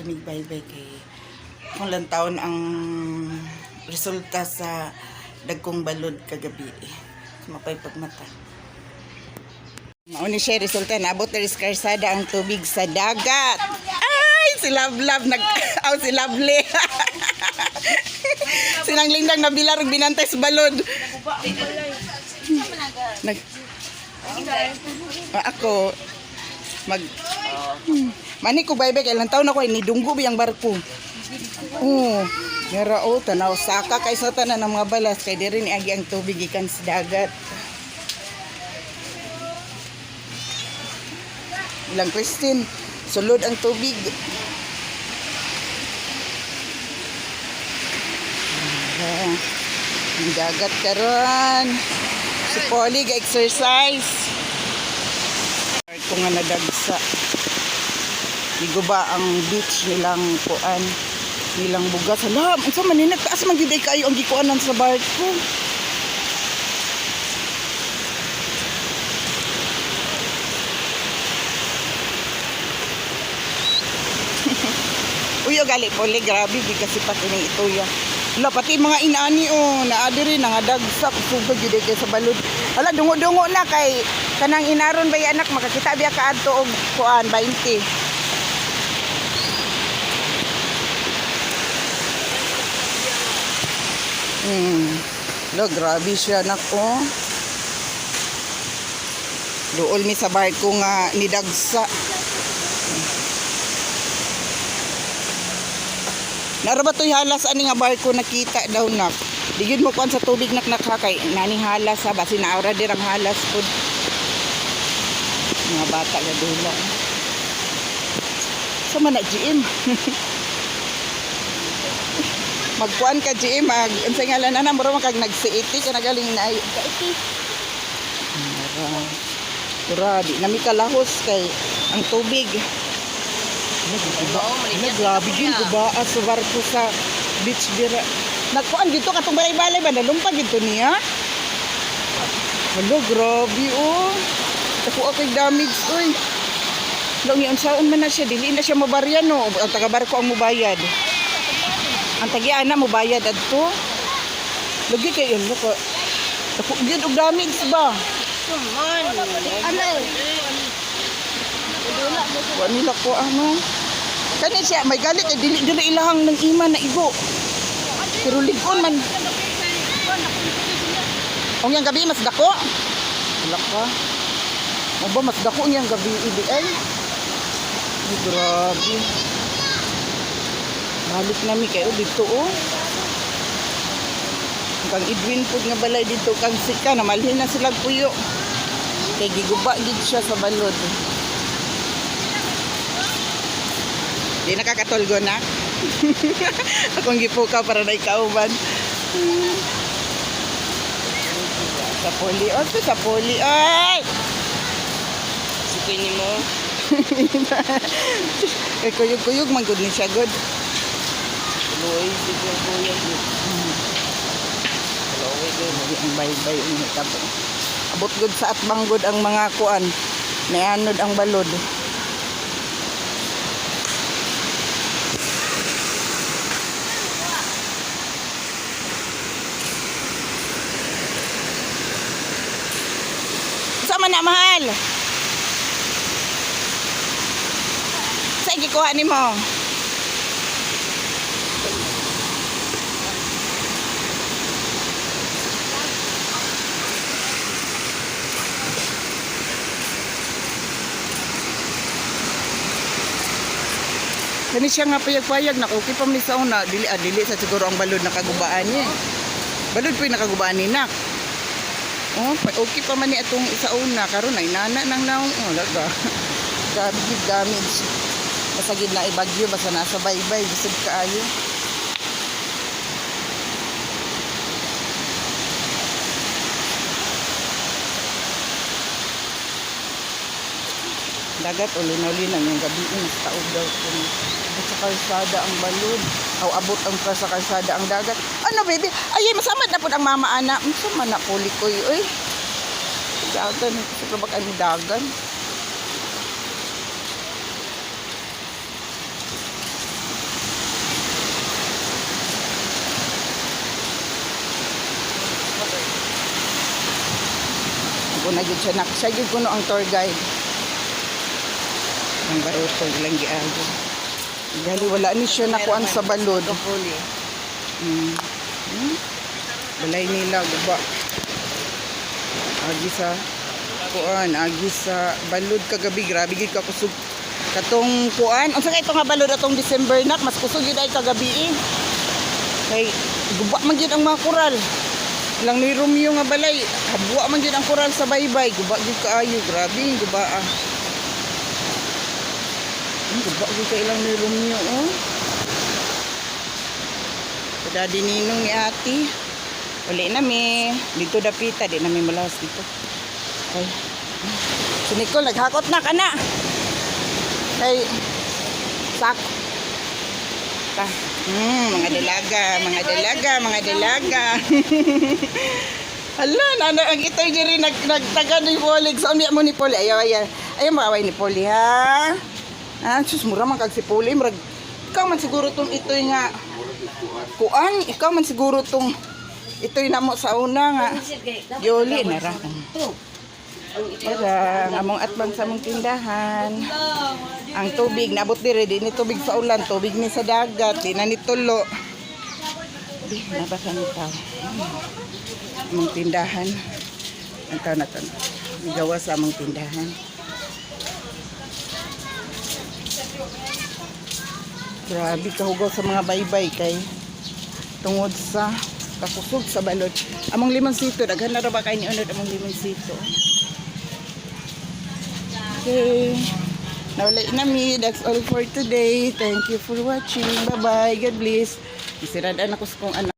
Tumigbay-bay kay kung lang taon ang resulta sa dagkong balod kagabi. Sumapay pagmata. Mao ni siya resulta, naabot na sa karsada ang tubig sa dagat. Ay, si Love Love nag aw si Lovely. Sinang lindang nabilar og binantay sa balod. Nag Ah, ako mag Mani ko baybay kay ilang taon ako ay nidunggo ba ang barko. Oo. Ngara o tanaw saka kay sa tanan ng mga balas kay diri ni agi ang tubig gikan sa dagat. Ilang Christine, sulod ang tubig. Ah, ang dagat karon. Si Polly ga-exercise. Kung nga nadagsa. Giguba ang beach nilang kuan nilang bugas. Hala, unsa man ni nagtaas man gyud ay kaayo ang gikuanan sa barko. Uy, oh, gali poli, grabe gid kasi pati ni ituya. Hala, pati mga inani oh, naa diri nangadagsa kusugod gyud ay kay sa balod. Hala, dungo-dungo na kay kanang inaron ba anak makakita biya ka adto og kuan 20. Lo, grabe siya nak oh. Duol mi sa barko nga nidagsa. Nara ba to'y halas ani nga barko nakita daw nak? Di gyud mo kuan sa tubig nak nakakay. Nani halas ha basi naara dirang halas pud. Mga bata ga dula. Sa man na GM? Magkuan ka GM mag unsay ngalan ana mura man kag nagsiiti ka nagaling na ay kaiti. Mura. Mura di nami kalahos kay ang tubig. Ano, grabe yun, gubaa sa barko sa beach dira. Nagkuan dito katong balay-balay ba nalumpag dito niya? Hala, grabe oh. Ako kay damage oy. Long yung saon man na siya, dili na siya mobarya no. Ang taga barko ang mubayad. Ang tagiana mobayad adto. Lagi kay yun ko. Ako gyud og damage ba? Ano? Wa nila ko ano. Kani siya may galit kay dili dili ilahang nang ima na igo. Pero ligon man. Ang yang gabi mas dako. Wala ka. O ba mas dako niyang gabi idi ay. Ay, grabe. Balik nami kayo dito oh. Kang Edwin pud nga balay dito kang sika na malhin na sila puyo. Kay giguba gid siya sa balod. Di nakakatulgo na. Akong gipukaw para na ikauban. Sa poli. Oh, sa poli. Ay! Sukoy ni mo. Kay kuyog-kuyog man gud ni siya good. Luoy, sige kuya. Luoy gud. Hindi ang baybay ang hitabo. Abot gud sa atbang gud ang mga kuan. Nianod ang balod. Sama na mahal. Sa gikuha nimo? Kani siya nga payag-payag nak okay pa mi sa una dili ah, dili sa siguro ang balod nakagubaan niya. Balod po'y nakagubaan ni nak. Oh, okay pa man ni atong sa una karon ay nana nang naong oh laga. Grabe gid damage. Basta gid na ibagyo basta nasa baybay bisag kaayo. Dagat uli na yung gabi mas taog daw kung abot sa kalsada ang balod aw abot ang sa kalsada ang dagat. Ano baby, ay masamad na pud ang mama ana, unsa man na puli koy oy. Dagan sa ba kay dagan. Na gyud siya nak. Siya gyud kuno ang tour guide. Ang baruto ilang giago. Gali wala ni siya nakuan sa balod. Kapuli. Balay nila guba. Agi sa kuan, agi sa balod kagabi, grabe gid ka kusog. Katong kuan, unsa kay ito nga balod atong December nak, mas kusog gyud ay kagabi eh. Kay guba man gyud ang mga koral. Ilang ni Romeo nga balay, habwa man gyud ang koral sa baybay, guba gyud kaayo, grabe yung guba ah. Ang guba gyud kay ilang ni Romeo oh. Sa daddy ninong ni ate. Uli na mi. Dito dapita, di na mi malawas dito. Okay. Si Nicole, naghakot na ka na. Kay, sak. Ta. Mga dalaga, mga dalaga, mga dalaga. Hala, nana, ang ito'y diri nagtaga ni Polly. Saan mo ni Polly? Ayaw, ayaw. Ayaw, maaway ni Polly, ha? Ah, sus, mura man kag si Polly. Murag, ikaw man siguro tong ito'y nga, kuan, ikaw man siguro tong ito'y namo sa una nga. Yoli na ra. Para ang among atbang sa among tindahan. Ang tubig nabot dire di ni tubig sa ulan, tubig ni sa dagat, di na ni tulo. Di nabasa ni tao. Among tindahan. Ang tao na to. Gawa sa among tindahan. Grabe kahugaw sa mga baybay kay tungod sa kakusog sa balod. Among limonsito, daghan na ra ba kay ni unod among limonsito. Okay. Nawala na mi. That's all for today. Thank you for watching. Bye-bye. God bless. Isirada na ko sa kong anak.